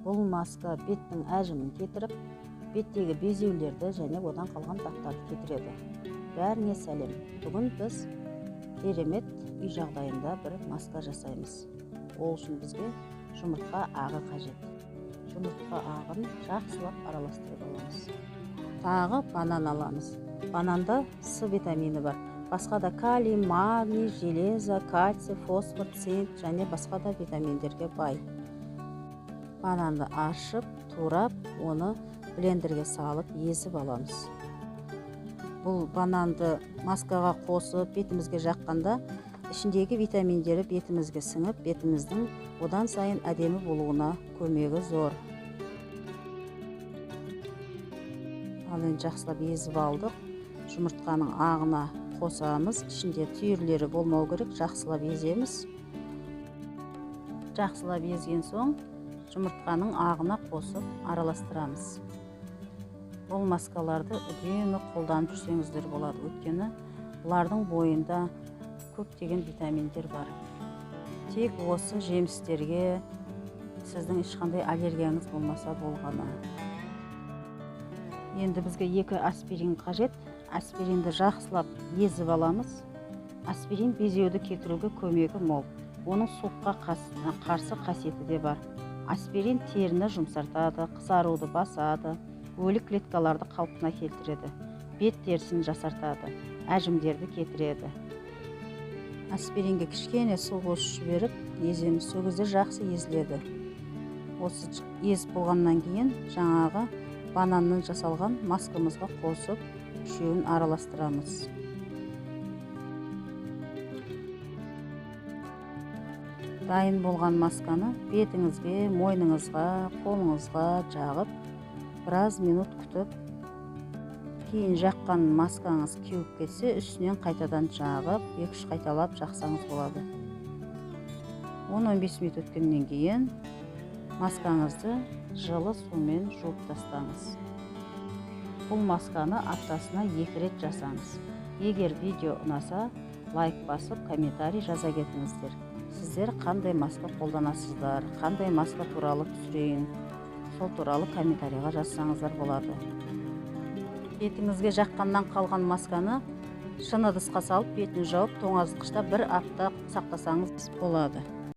Бұл маска беттің әжімін кетіріп, беттегі безеулерді және одан қалған дақтарды кетіреді. Бәріне сәлем. Бүгін біз керемет үй жағдайында бір маска жасаймыз. Ол үшін бізге жұмыртқа ағы қажет. Жұмыртқа ағын жақсылап араластырып аламыз. Тағы банан аламыз. Бананда С витамині бар. Басқа да калий, магний, железо, кальций, фосфор, цинк және басқа да витаминдерге бай. Бананды аршып, турап, оны блендерге салып езіп аламыз. Бұл бананды маскаға қосып бетімізге жаққанда ішіндегі витаминдері бетімізге сіңіп, бетіміздің одан сайын әдемі болуына көмегі зор. Ал енді жақсылап езіп алдық. Жұмыртқаның ағына қосамыз. Ішінде түйірлері болмау керек, жақсылап еземіз. Жақсылап езген соң жұмыртқаның ағына қосып араластырамыз. Бұл маскаларды үнемі қолданып жүрсеңіздер болады, өйткені бұлардың бойында көптеген витаминдер бар. Тек осы жемістерге сіздің ешқандай аллергияңыз болмаса болғаны. Енді бізге 2 аспирин қажет. Аспиринді жақсылап езіп аламыз. Аспирин безеуді кетіруге көмегі мол. Оның суыққа қарсы қасиеті де бар. Аспирин теріні жұмсартады, қызаруды басады, өлі клеткаларды қалпына келтіреді, бет терісін жасартады, әжімдерді кетіреді. Аспиринге кішкене су қосып жіберіп еземіз. Сол кезде жақсы езіледі. Осы езіп болғаннан кейін жаңағы бананнан жасалған маскамызға қосып үшеуін араластырамыз. Дайын болған масканы бетіңізге, мойныңызға, қолыңызға жағып, біраз минут күтіп, кейін жаққан маскаңыз кеуіп кетсе, үстінен қайтадан жағып, 2-3 қайталап жақсаңыз болады. 10-15 минут өткеннен кейін маскаңызды жылы сумен жуып тастаңыз. Бұл масканы аптасына 2 рет жасаңыз. Егер видео ұнаса, лайк басып, комментарий жаза кетіңіздер. Сіздер қандай маска қолданасыздар, қандай маска туралы түсірейін, сол туралы комментарийға жазсаңыздар болады. Бетіңізге жаққаннан қалған масканы шыны ыдысқа салып, бетін жауып, тоңазытқышта 1 апта сақтасаңыз болады.